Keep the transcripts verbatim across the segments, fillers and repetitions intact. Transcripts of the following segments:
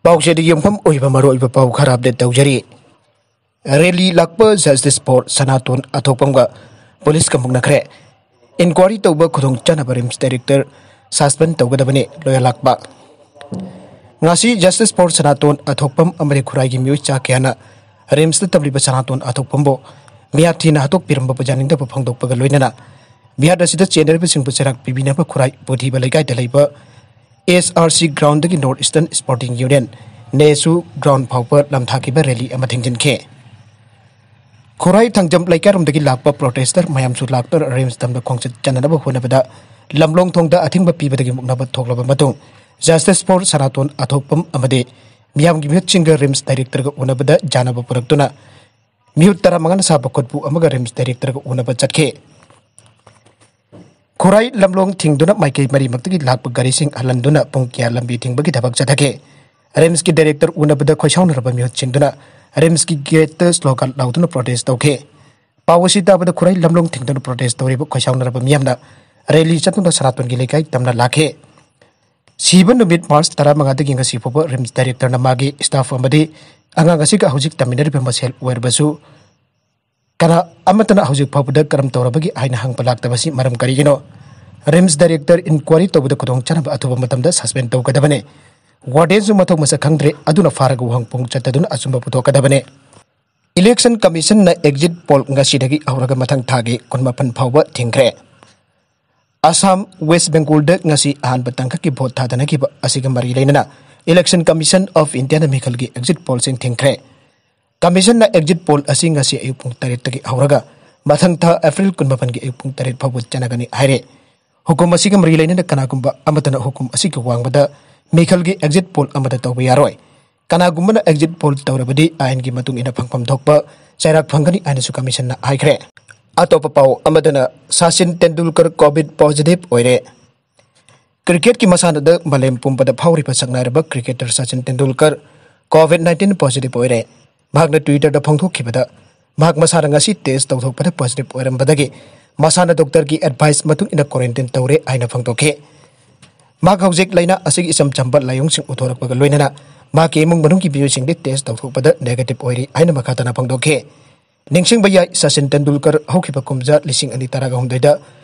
ꯄꯥꯎꯆꯦꯗꯒꯤ ꯌꯨꯝꯐꯝ ꯑꯣꯏꯕ ꯃꯔꯨꯑꯣꯏꯕ ꯄꯥꯎ ꯈꯔ ꯑꯞꯗꯦꯠ ꯇꯧꯖꯔꯤ꯫ ꯔꯦꯂꯤ ꯂꯥꯛꯄ Justice for ꯁꯅꯥꯇꯣꯟ ꯑꯊꯣꯛꯄꯝꯒ ꯄꯨꯂꯤꯁꯀ ꯃꯨꯛꯅꯈ꯭ꯔꯦ꯫ ꯏꯟꯀ꯭ꯋꯥꯔꯤ ꯇꯧꯕ ꯈꯨꯗꯣꯡ ꯆꯥꯅꯕ ꯔꯤꯝꯁ ꯗꯥꯏꯔꯦꯛꯇꯔ ꯁꯁꯄꯦꯟ ꯇꯧꯒꯗꯕꯅꯤ꯫ ꯂꯣꯌꯔ ꯂꯥꯛꯄ꯫ ꯉꯁꯤ Justice for ꯁꯅꯥꯇꯣꯟ ꯑꯊꯣꯛꯄꯝ ꯑꯃꯗꯤ ꯈꯨꯔꯥꯏꯒꯤ ꯃꯤꯑꯣꯏ ꯆꯥ ꯀꯌꯥꯅ ꯔꯤꯝꯁꯇ ꯇꯝꯂꯤꯕ ꯁꯅꯥꯇꯣꯟ ꯑꯊꯣꯛꯄꯝꯕꯨ ꯃꯤꯍꯥꯠ ꯊꯤꯅ ꯍꯥꯠꯇꯣꯛꯄꯤꯔꯝꯕꯕꯨ ꯌꯥꯅꯤꯡꯗꯕ ꯐꯣꯡꯗꯣꯛꯄꯒ ꯂꯣꯏꯅꯅ ꯃꯤꯍꯥꯠ ꯑꯁꯤꯗ ꯆꯦꯟꯅꯔꯤꯕꯁꯤꯡꯕꯨ ꯆꯩꯔꯥꯛ ꯄꯤꯕꯤꯅꯕ ꯈꯨꯔꯥꯏ ꯄꯨꯊꯤꯕ ꯂꯩꯀꯥꯏꯗ ꯂꯩꯕ S R C ground ꯗꯒꯤ North Eastern Sporting Union, NESU ground ꯐꯥꯎꯕ ꯂꯝꯊꯥꯈꯤꯕ ꯔꯦꯂꯤ ꯑꯃ ꯊꯤꯡꯖꯤꯟꯈꯤ꯫ ꯈꯨꯔꯥꯏ ꯊꯥꯡꯖꯝ ꯂꯩꯀꯥꯏꯔꯣꯝꯗꯒꯤ ꯂꯥꯛꯄ protester ꯃꯌꯥꯝꯁꯨ ꯂꯥꯛꯇꯨꯅ ꯔꯤꯝꯁ ꯇꯝꯗ ꯈꯣꯡꯆꯠ ꯆꯠꯅꯅꯕ ꯍꯣꯠꯅꯕꯗ ꯂꯝꯂꯣꯡ ꯊꯣꯡꯗ ꯑꯊꯤꯡꯕ ꯄꯤꯕꯗꯒꯤ ꯃꯨꯛꯅꯕ ꯊꯣꯛꯂꯕ ꯃꯇꯨꯡ, Justice for ꯁꯅꯥꯇꯣꯟ ꯑꯊꯣꯛꯄꯝ ꯑꯃꯗꯤ ꯃꯤꯌꯥꯝꯒꯤ ꯃꯤꯍꯨꯠꯁꯤꯡꯒ ꯔꯤꯝꯁ ꯗꯥꯏꯔꯦꯛꯇꯔꯒ ꯎꯅꯕꯗ ꯌꯥꯅꯕ ꯄꯨꯔꯛꯇꯨꯅ ꯃꯤꯍꯨꯠ ꯇꯔꯥꯃꯉꯥꯅ ꯁꯥꯕ ꯈꯨꯠꯄꯨ ꯑꯃꯒ ꯔꯤꯝꯁ ꯗꯥꯏꯔꯦꯛꯇꯔꯒ ꯎꯅꯕ ꯆꯠꯈꯤ꯫ ꯈꯨꯔꯥꯏ ꯂꯝꯂꯣꯡ ꯊꯤꯡꯗꯨꯅ ꯃꯥꯏꯀꯩ ꯃꯔꯤꯃꯛꯇꯒꯤ ꯂꯥꯛꯄ ꯒꯥꯔꯤꯁꯤꯡ ꯍꯜꯍꯟꯗꯨꯅ ꯄꯨꯡ ꯀꯌꯥ ꯂꯝꯕꯤ ꯊꯤꯡꯕꯒꯤ ꯊꯕꯛ ꯆꯠꯊꯈꯤ꯫ ꯔꯤꯝꯁꯀꯤ ꯗꯥꯏꯔꯦꯛꯇꯔ ꯎꯅꯕꯗ ꯈꯣꯏꯁꯥꯎꯅꯔꯕ ꯃꯤꯍꯨꯠꯁꯤꯡꯗꯨꯅ ꯔꯤꯝꯁꯀꯤ ꯒꯦꯠꯇ ꯁ꯭ꯂꯣꯒꯥꯟ ꯂꯥꯎꯗꯨꯅ protest ꯇꯧꯈꯤ꯫ ꯄꯥꯎ ꯑꯁꯤ ꯇꯥꯕꯗ ꯈꯨꯔꯥꯏ ꯂꯝꯂꯣꯡ ꯊꯤꯡꯗꯨꯅ protest ꯇꯧꯔꯤꯕ ꯈꯣꯏꯁꯥꯎꯅꯔꯕ ꯃꯤꯌꯥꯝꯅ ꯔꯦꯂꯤ ꯆꯠꯇꯨꯅ ꯁꯅꯥꯇꯣꯟꯒꯤ ꯂꯩꯀꯥꯏ ꯇꯝꯅ ꯂꯥꯛꯈꯤ꯫ ꯁꯤꯕ ꯅꯨꯃꯤꯠ ꯃꯥꯔꯆ ꯇꯔꯥꯃꯉꯥꯗꯒꯤ ꯉꯁꯤ ꯐꯥꯎꯕ ꯔꯤꯝꯁ ꯗꯥꯏꯔꯦꯛꯇꯔꯅ ꯃꯥꯒꯤ staff ꯑꯃꯗꯤ ꯑꯉꯥꯡ ꯑꯁꯤꯒ ꯍꯧꯖꯤꯛ ꯇꯝꯃꯤꯟꯅꯔꯤꯕ ꯃꯁꯦꯜ ꯑꯣꯏꯔꯕꯁꯨ ꯀꯅꯥ ꯑꯃꯠꯇꯅ ꯍꯧꯖꯤꯛ ꯐꯥꯎꯕꯗ ꯀꯔꯝ ꯇꯧꯔꯕꯒꯦ ꯍꯥꯏꯅ ꯍꯪꯕ ꯂꯥꯛꯇꯕꯁꯤ ꯃꯔꯝ ꯀꯔꯤꯒꯤꯅꯣ? ꯔꯤꯝꯁ ꯗꯥꯏꯔꯦꯛꯇꯔ ꯏꯟꯀ꯭ꯋꯥꯔꯤ ꯇꯧꯕꯗ ꯈꯨꯗꯣꯡꯆꯥꯅꯕ ꯑꯊꯨꯕ ꯃꯇꯝꯗ ꯁꯁꯄꯦꯟ ꯇꯧꯒꯗꯕꯅꯤ꯫ ꯋꯥꯔꯗꯦꯟꯁꯨ ꯃꯊꯧ ꯃꯁꯛ ꯈꯪꯗ꯭ꯔꯦ, ꯑꯗꯨꯅ ꯐꯥꯔꯒ ꯋꯥꯍꯪ ꯄꯨꯡ ꯆꯠꯇꯗꯨꯅ ꯑꯆꯨꯝꯕ ꯄꯨꯊꯣꯛꯀꯗꯕꯅꯤ꯫ Election Commissionꯅ exit poll ꯉꯁꯤꯗꯒꯤ ꯍꯧꯔꯒ ꯃꯊꯪ ꯊꯥꯒꯤ ꯀꯨꯟꯃꯥꯄꯟ ꯐꯥꯎꯕ ꯊꯤꯡꯈ꯭ꯔꯦ꯫ ꯑꯁꯥꯝ, West Bengalꯗ ꯉꯁꯤ ꯑꯍꯥꯟꯕ ꯇꯥꯡꯀꯛꯀꯤ ꯚꯣꯠ ꯊꯥꯗꯅꯈꯤꯕ ꯑꯁꯤꯒ ꯃꯔꯤ ꯂꯩꯅꯅ Election Commission of Indiaꯅ ꯃꯤꯈꯜꯒꯤ exit pollꯁꯤꯡ ꯊꯤꯡꯈ꯭ꯔꯦ꯫ Commissionꯅ exit poll ꯑꯁꯤ ꯉꯁꯤ ꯑꯌꯨꯛ ꯄꯨꯡ ꯇꯔꯦꯠꯇꯒꯤ ꯍꯧꯔꯒ ꯃꯊꯪ ꯊꯥ ꯑꯦꯄ꯭ꯔꯤꯜ ꯀꯨꯟꯃꯥꯄꯟꯒꯤ ꯑꯌꯨꯛ ꯄꯨꯡ ꯇꯔꯦꯠ ꯐꯥꯎꯕ ꯆꯠꯅꯒꯅꯤ ꯍꯥꯏꯔꯦ꯫ ꯍꯨꯀꯨꯝ ꯑꯁꯤꯒ ꯃꯔꯤ ꯂꯩꯅꯅ ꯀꯅꯥꯒꯨꯝꯕ ꯑꯃꯠꯇꯅ ꯍꯨꯀꯨꯝ ꯑꯁꯤꯒꯤ ꯋꯥꯡꯃꯗ ꯃꯤꯈꯜꯒꯤ exit poll ꯑꯃꯠꯇ ꯇꯧꯕ ꯌꯥꯔꯣꯏ꯫ ꯀꯅꯥꯒꯨꯝꯕꯅ exit poll ꯇꯧꯔꯕꯗꯤ ꯑꯥꯏꯟꯒꯤ ꯃꯇꯨꯡ ꯏꯟꯅ ꯐꯪꯐꯝ ꯊꯣꯛꯄ ꯆꯩꯔꯥꯛ ꯐꯪꯒꯅꯤ ꯍꯥꯏꯅꯁꯨ Commissionꯅ ꯍꯥꯏꯈ꯭ꯔꯦ꯫ ꯑꯇꯣꯞꯄ ꯄꯥꯎ ꯑꯃꯗꯅ ꯁꯆꯤꯟ ꯇꯦꯟꯗꯨꯜꯀꯔ COVID positive ꯑꯣꯏꯔꯦ꯫ Cricketꯀꯤ ꯃꯁꯥꯟꯅꯗ ꯃꯥꯂꯦꯝ ꯄꯨꯝꯕꯗ ꯐꯥꯎꯔꯤꯕ ꯁꯛꯅꯥꯏꯔꯕ cricketer Sachin Tendulkar COVID nineteen positive ꯑꯣꯏꯔꯦ꯫ ꯃꯍꯥꯛꯅ Twitterꯗ ꯐꯣꯡꯗꯣꯛꯈꯤꯕꯗ, ꯃꯍꯥꯛ ꯃꯁꯥꯅ ꯉꯁꯤ test ꯇꯧꯊꯣꯛꯄꯗ positive ꯑꯣꯏꯔꯝꯕꯗꯒꯤ ꯃꯁꯥꯅ doctorꯒꯤ advice ꯃꯇꯨꯡ ꯏꯟꯅ quarantine ꯇꯧꯔꯦ ꯍꯥꯏꯅ ꯐꯣꯡꯗꯣꯛꯈꯤ꯫ ꯃꯍꯥꯛ ꯍꯧꯖꯤꯛ ꯂꯥꯏꯅꯥ ꯑꯁꯤꯒꯤ ꯏꯆꯝ ꯆꯝꯕ ꯂꯥꯏꯑꯣꯡꯁꯤꯡ ꯎꯠꯊꯣꯔꯛꯄꯒ ꯂꯣꯏꯅꯅ ꯃꯍꯥꯛꯀꯤ ꯏꯃꯨꯡ ꯃꯅꯨꯡꯒꯤ ꯃꯤꯑꯣꯏꯁꯤꯡꯗꯤ ꯇꯦꯁ ꯇꯧꯊꯣꯛꯄꯗ ꯅꯦꯒꯦꯇꯤꯚ ꯑꯣꯏꯔꯤ ꯍꯥꯏꯅ ꯃꯈꯥ ꯇꯥꯅ ꯐꯣꯡꯗꯣꯛꯈꯤ꯫ ꯅꯤꯡꯁꯤꯡꯕ ꯌꯥꯏ, ꯁꯆꯤꯟ ꯇꯦꯟꯗꯨꯜꯀꯔ ꯍꯧꯈꯤꯕ ꯀꯨꯝꯖꯥ ꯂꯤꯁꯤꯡ ꯑꯅꯤ ꯇꯔꯥꯍꯨꯝꯗꯣꯏꯗ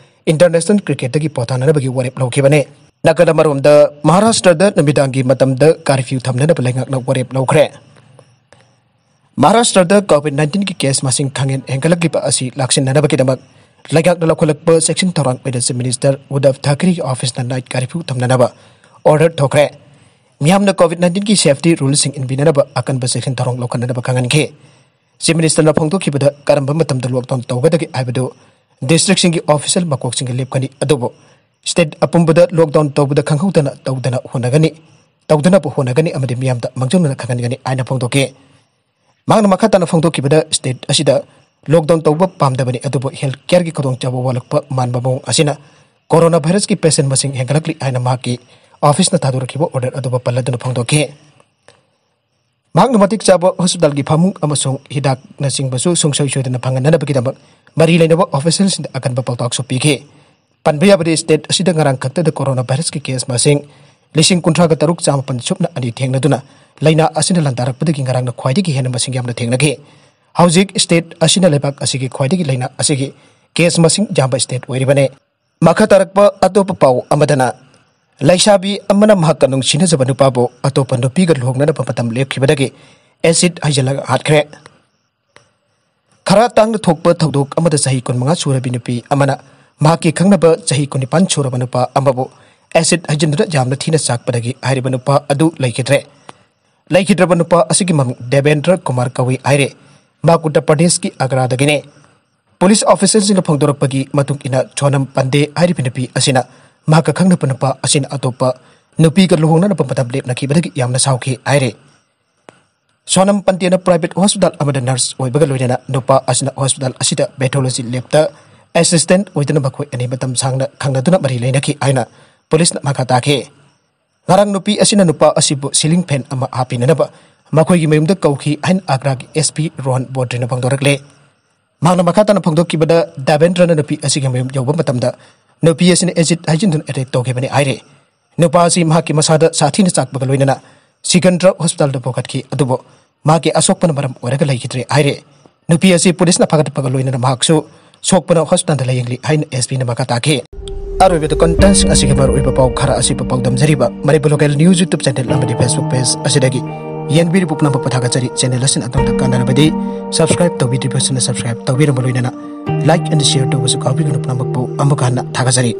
ꯏꯟꯇꯔꯅꯦꯁꯅꯦꯜ ꯀ꯭ꯔꯤꯀꯦꯠꯇꯒꯤ ꯄꯣꯊꯥꯅꯅꯕꯒꯤ ꯋꯥꯔꯦꯞ ꯂꯧꯈꯤꯕꯅꯤ꯫ ꯅꯥꯀꯜ ꯑꯃꯔꯣꯝꯗ, ꯃꯍꯥꯔꯥꯁꯇ꯭ꯔꯗ ꯅꯨꯃꯤꯗꯥꯡꯒꯤ ꯃꯇꯝꯗ ꯀꯥꯔꯐ꯭ꯌꯨ ꯊꯝꯅꯅꯕ ꯂꯩꯉꯥꯛꯅ ꯋꯥꯔꯦꯞ ꯂꯧꯈ꯭ꯔꯦ꯫ ꯃꯍꯥꯔꯥꯁꯇ꯭ꯔꯗ ꯀꯣꯚꯤꯗ ꯅꯥꯏꯟꯇꯤꯟꯒꯤ ꯀꯦꯁ ꯃꯁꯤꯡ ꯈꯪꯍꯦꯟ ꯍꯦꯟꯒꯠꯂꯛꯂꯤꯕ ꯑꯁꯤ ꯂꯥꯛꯁꯤꯟꯅꯅꯕꯒꯤꯗꯃꯛ ꯂꯩꯉꯥꯛꯅ ꯂꯧꯈꯠꯂꯛꯄ ꯆꯦꯛꯁꯤꯟ ꯊꯧꯔꯥꯡ ꯑꯣꯏꯅ ꯆꯤꯐ ꯃꯤꯅꯤꯁꯇꯔ ꯎꯗꯕ ꯊꯥꯀꯔꯦꯒꯤ ꯑꯣꯐꯤꯁꯅ ꯅꯥꯏꯠ ꯀꯥꯔꯐ꯭ꯌꯨ ꯊꯝꯅꯅꯕ ꯑꯣꯔꯗꯔ ꯊꯣꯛꯈ꯭ꯔꯦ꯫ ꯃꯤꯌꯥꯝꯅ ꯀꯣꯚꯤꯗ ꯅꯥꯏꯟꯇꯤꯟꯒꯤ ꯁꯦꯐꯇꯤ ꯔꯨꯜꯁꯤꯡ ꯏꯟꯕꯤꯅꯅꯕ ꯑꯀꯟꯕ ꯆꯦꯛꯁꯤꯟ ꯊꯧꯔꯥꯡ ꯂꯧꯈꯠꯅꯅꯕ ꯈꯪꯍꯟꯈꯤ꯫ ꯆꯤꯐ ꯃꯤꯅꯤꯁꯇꯔꯅ ꯐꯣꯡꯗꯣꯛꯈꯤꯕꯗ ꯀꯔꯝꯕ ꯃꯇꯝꯗ ꯂꯣꯛꯗꯥꯎꯟ ꯇꯧꯒꯗꯒꯦ ꯍꯥꯏꯕꯗꯨ ꯗꯤꯁꯇ꯭ꯔꯤꯛꯁꯤꯡꯒꯤ ꯑꯣꯐꯤꯁꯤꯌꯦꯜ ꯃꯀꯣꯛꯁꯤꯡꯒ ꯂꯦꯞꯀꯅꯤ, ꯑꯗꯨꯕꯨ ꯁ꯭ꯇꯦꯠ ꯑꯄꯨꯝꯕꯗ ꯂꯣꯛꯗꯥꯎꯟ ꯇꯧꯕꯗ ꯈꯪꯍꯧꯗꯅ ꯇꯧꯗꯅ ꯍꯣꯠꯅꯒꯅꯤ, ꯇꯧꯗꯅꯕ ꯍꯣꯠꯅꯒꯅꯤ ꯑꯃꯗꯤ ꯃꯤꯌꯥꯝꯗ ꯃꯥꯡꯖꯧꯅꯅ ꯈꯪꯍꯟꯒꯅꯤ ꯍꯥꯏꯅ ꯐꯣꯡꯗꯣꯛꯈꯤ꯫ ꯃꯍꯥꯛꯅ ꯃꯈꯥ ꯇꯥꯅ ꯐꯣꯡꯗꯣꯛꯈꯤꯕꯗ, ꯁ꯭ꯇꯦꯠ ꯑꯁꯤꯗ ꯂꯣꯛꯗꯥꯎꯟ ꯇꯧꯕ ꯄꯥꯝꯗꯕꯅꯤ, ꯑꯗꯨꯕꯨ ꯍꯦꯜꯊ ꯀꯦꯌꯔꯒꯤ ꯈꯨꯗꯣꯡꯆꯥꯕ ꯋꯥꯠꯂꯛꯄ ꯃꯥꯟꯕ ꯃꯑꯣꯡ ꯑꯁꯤꯅ ꯀꯣꯔꯣꯅꯥ ꯚꯥꯏꯔꯁꯀꯤ ꯄꯦꯁꯦꯟ ꯃꯁꯤꯡ ꯍꯦꯟꯒꯠꯂꯛꯂꯤ ꯍꯥꯏꯅ ꯃꯍꯥꯛꯀꯤ ꯑꯣꯐꯤꯁꯅ ꯊꯥꯗꯣꯔꯛꯈꯤꯕ ꯑꯣꯔꯗꯔ ꯑꯗꯨꯕꯨ ꯄꯜꯂꯗꯨꯅ ꯐꯣꯡꯗꯣꯛꯈꯤ꯫ ꯃꯍꯥꯛꯅ ꯃꯇꯤꯛ ꯆꯥꯕ ꯍꯣꯁꯄꯤꯇꯥꯜꯒꯤ ꯐꯃꯨꯡ ꯑꯃꯁꯨꯡ ꯍꯤꯗꯥꯛꯅꯆꯤꯡꯕꯁꯨ ꯁꯨꯡꯁꯣꯏ ꯁꯣꯏꯗꯅ ꯐꯪꯍꯟꯅꯅꯕꯒꯤꯗꯃꯛ ꯃꯔꯤ ꯂꯩꯅꯕ ꯑꯣꯐꯤꯁꯤꯌꯦꯜꯁꯤꯡꯗ ꯑꯀꯟꯕ ꯄꯥꯎꯇꯥꯛꯁꯨ ꯄꯤꯈꯤ꯫ ꯄꯟꯕ ꯌꯥꯕꯗꯤ, ꯁ꯭ꯇꯦꯠ ꯑꯁꯤꯗ ꯉꯔꯥꯡ ꯈꯛꯇꯗ ꯀꯣꯔꯣꯅꯥ ꯚꯥꯏꯔꯁꯀꯤ ꯀꯦꯁ ꯃꯁꯤꯡ ꯂꯤꯁꯤꯡ ꯀꯨꯟꯊ꯭ꯔꯥꯒ ꯇꯔꯨꯛ ꯆꯥꯃꯥꯄꯟ ꯁꯨꯞꯅ ꯑꯅꯤ ꯊꯦꯡꯅꯗꯨꯅ ꯂꯥꯏꯅꯥ ꯑꯁꯤꯅ ꯂꯥꯟꯗꯥꯔꯛꯄꯗꯒꯤ ꯉꯔꯥꯡꯅ ꯈ꯭ꯋꯥꯏꯗꯒꯤ ꯍꯦꯟꯅ ꯃꯁꯤꯡ ꯌꯥꯝꯅ ꯊꯦꯡꯅꯈꯤ꯫ ꯍꯧꯖꯤꯛ ꯁ꯭ꯇꯦꯠ ꯑꯁꯤꯅ ꯂꯩꯕꯥꯛ ꯑꯁꯤꯒꯤ ꯈ꯭ꯋꯥꯏꯗꯒꯤ ꯂꯥꯏꯅꯥ ꯑꯁꯤꯒꯤ ꯀꯦꯁ ꯃꯁꯤꯡ ꯌꯥꯝꯕ ꯁ꯭ꯇꯦꯠ ꯑꯣꯏꯔꯤꯕꯅꯤ꯫ ꯃꯈꯥ ꯇꯥꯔꯛꯄ ꯑꯇꯣꯞꯄ ꯄꯥꯎ ꯑꯃꯗꯅ, ꯂꯩꯁꯥꯕꯤ ꯑꯃꯅ ꯃꯍꯥꯛꯀ ꯅꯨꯡꯁꯤꯅꯖꯕ ꯅꯨꯄꯥꯕꯨ ꯑꯇꯣꯞꯄ ꯅꯨꯄꯤꯒ ꯂꯨꯍꯣꯡꯅꯅꯕ ꯃꯇꯝ ꯂꯦꯞꯈꯤꯕꯗꯒꯤ ꯑꯦꯁꯤꯗ ꯍꯩꯖꯤꯜꯂꯒ ꯍꯥꯠꯈ꯭ꯔꯦ꯫ ꯈꯔ ꯇꯥꯡꯅ ꯊꯣꯛꯄ ꯊꯧꯗꯣꯛ ꯑꯃꯗ ꯆꯍꯤ ꯀꯨꯟꯃꯉꯥ ꯁꯨꯔꯕꯤ ꯅꯨꯄꯤ ꯑꯃꯅ ꯃꯍꯥꯛꯀꯤ ꯈꯪꯅꯕ ꯆꯍꯤ ꯀꯨꯟꯅꯤꯄꯥꯟ ꯁꯨꯔꯕ ꯅꯨꯄꯥ ꯑꯃꯕꯨ ꯑꯦꯁꯤꯗ ꯍꯩꯖꯤꯟꯗꯨꯅ ꯌꯥꯝꯅ ꯊꯤꯅ ꯆꯥꯛꯄꯗꯒꯤ ꯍꯥꯏꯔꯤꯕ ꯅꯨꯄꯥ ꯑꯗꯨ ꯂꯩꯈꯤꯗ꯭ꯔꯦ꯫ ꯂꯩꯈꯤꯗ꯭ꯔꯕ ꯅꯨꯄꯥ ꯑꯁꯤꯒꯤ ꯃꯃꯤꯡ ꯗꯦꯕꯦꯟꯗ꯭ꯔ ꯀꯨꯃꯥꯔ ꯀꯧꯏ ꯍꯥꯏꯔꯦ꯫ ꯃꯍꯥꯛ ꯎꯠꯇꯔ ꯄ꯭ꯔꯗꯦꯁꯀꯤ ꯑꯒ꯭ꯔꯥꯗꯒꯤꯅꯦ꯫ ꯄꯨꯂꯤꯁ ꯑꯣꯐꯤꯁꯤꯌꯦꯜꯁꯤꯡꯅ ꯐꯣꯡꯗꯣꯔꯛꯄꯒꯤ ꯃꯇꯨꯡ ꯏꯟꯅ, ꯁꯣꯅꯝ ꯄꯥꯟꯗꯦ ꯍꯥꯏꯔꯤꯕ ꯅꯨꯄꯤ ꯑꯁꯤꯅ ꯃꯍꯥꯛꯀ ꯈꯪꯅꯕ ꯅꯨꯄꯥ ꯑꯁꯤꯅ ꯑꯇꯣꯞꯄ ꯅꯨꯄꯤꯒ ꯂꯨꯍꯣꯡꯅꯅꯕ ꯃꯇꯝ ꯂꯦꯞꯅꯈꯤꯕꯗꯒꯤ ꯌꯥꯝꯅ ꯁꯥꯎꯈꯤ ꯍꯥꯏꯔꯦ꯫ ꯁꯣꯅꯝ ꯄꯟꯇꯦꯅ ꯄ꯭ꯔꯥꯏꯚꯦꯠ ꯍꯣꯁꯄꯤꯇꯥꯜ ꯑꯃꯗ ꯅꯔꯁ ꯑꯣꯏꯕꯒ ꯂꯣꯏꯅꯅ ꯅꯨꯄꯥ ꯑꯁꯤꯅ ꯍꯣꯁꯄꯤꯇꯥꯜ ꯑꯁꯤꯗ ꯄꯦꯊꯣꯂꯣꯖꯤ ꯂꯦꯕꯇ ꯑꯦꯁꯤꯁꯇꯦꯟꯠ ꯑꯣꯏꯗꯨꯅ ꯃꯈꯣꯏ ꯑꯅꯤ ꯃꯇꯝ ꯁꯥꯡꯅ ꯈꯪꯅꯗꯨꯅ ꯃꯔꯤ ꯂꯩꯅꯈꯤ ꯍꯥꯏꯅ ꯄꯨꯂꯤꯁꯅ ꯃꯈꯥ ꯇꯥꯈꯤ꯫ ꯉꯔꯥꯡ ꯅꯨꯄꯤ ꯑꯁꯤꯅ ꯅꯨꯄꯥ ꯑꯁꯤꯕꯨ ꯁꯤꯂꯤꯡ ꯐꯦꯟ ꯑꯃ ꯍꯥꯞꯄꯤꯅꯅꯕ ꯃꯈꯣꯏꯒꯤ ꯃꯌꯨꯝꯗ ꯀꯧꯈꯤ ꯍꯥꯏꯅ ꯑꯒ꯭ꯔꯥꯒꯤ ꯑꯦꯁ ꯄꯤ ꯔꯣꯍꯟ ꯕꯣꯗ꯭ꯔꯤꯅ ꯐꯣꯡꯗꯣꯔꯛꯂꯦ꯫ ꯃꯍꯥꯛꯅ ꯃꯈꯥ ꯇꯥꯅ ꯐꯣꯡꯗꯣꯛꯈꯤꯕꯗ, ꯗꯥꯕꯦꯟꯗ꯭ꯔꯅ ꯅꯨꯄꯤ ꯑꯁꯤꯒꯤ ꯃꯌꯨꯝ ꯌꯧꯕ ꯃꯇꯝꯗ ꯅꯨꯄꯤ ꯑꯁꯤꯅ ꯑꯦꯁꯤꯗ ꯍꯩꯖꯤꯟꯗꯨꯅ ꯑꯦꯇꯦꯛ ꯇꯧꯈꯤꯕꯅꯤ ꯍꯥꯏꯔꯤ꯫ ꯅꯨꯄꯥ ꯑꯁꯤ ꯃꯍꯥꯛꯀꯤ ꯃꯁꯥꯗ ꯁꯥꯊꯤꯅ ꯆꯥꯛꯄꯒ ꯂꯣꯏꯅꯅ ꯁꯤꯀꯟꯗ꯭ꯔ ꯍꯣꯁꯄꯤꯇꯥꯜꯗ ꯄꯨꯈꯠꯈꯤ꯫ ꯑꯗꯨꯕꯨ ꯃꯍꯥꯛꯀꯤ ꯑꯁꯣꯛꯄꯅ ꯃꯔꯝ ꯑꯣꯏꯔꯒ ꯂꯩꯈꯤꯗ꯭ꯔꯦ ꯍꯥꯏꯔꯦ꯫ ꯅꯨꯄꯤ ꯑꯁꯤ ꯄꯨꯂꯤꯁꯅ ꯐꯥꯒꯠꯄꯒ ꯂꯣꯏꯅꯅ ꯃꯍꯥꯛꯁꯨ ꯁꯣꯛꯄꯅ ꯍꯣꯁꯄꯤꯇꯥꯜꯗ ꯂꯥꯌꯦꯡꯂꯤ ꯍꯥꯏꯅ ꯑꯦꯁ ꯄꯤꯅ ꯃꯈꯥ ꯇꯥꯈꯤ꯫ ꯑꯔꯣꯏꯕꯗ ꯀꯟꯇꯦꯟꯁꯤꯡ ꯑꯁꯤꯒꯤ ꯃꯔꯨꯑꯣꯏꯕ ꯄꯥꯎ ꯈꯔ ꯑꯁꯤꯕꯨ ꯄꯥꯎꯗꯝꯖꯔꯤꯕ Manipur local news YouTube channel ꯑꯃꯗꯤ ꯐꯦꯁꯕꯨꯛ ꯄꯦꯖ ꯑꯁꯤꯗꯒꯤ ꯌꯦꯡꯕꯤꯔꯤꯕ ꯄꯨꯝꯅꯃꯛꯄꯨ ꯊꯥꯒꯠꯆꯔꯤ꯫ ꯆꯦꯅꯦꯜ ꯑꯁꯤꯅ ꯑꯗꯣꯝꯗ ꯀꯥꯟꯅꯔꯕꯗꯤ ꯁꯕꯁꯀ꯭ꯔꯥꯏꯕ ꯇꯧꯕꯤꯗ꯭ꯔꯤꯕꯁꯤꯡꯅ ꯁꯕꯁꯀ꯭ꯔꯥꯏꯕ ꯇꯧꯕꯤꯔꯝꯕ ꯂꯣꯏꯅꯅ ꯂꯥꯏꯛ ꯑꯦꯟ ꯁꯤꯌꯔ ꯇꯧꯕꯁꯨ ꯀꯥꯎꯕꯤꯒꯅꯨ꯫ ꯄꯨꯝꯅꯃꯛꯄꯨ ꯑꯃꯨꯛ ꯍꯟꯅ ꯊꯥꯒꯠꯆꯔꯤ꯫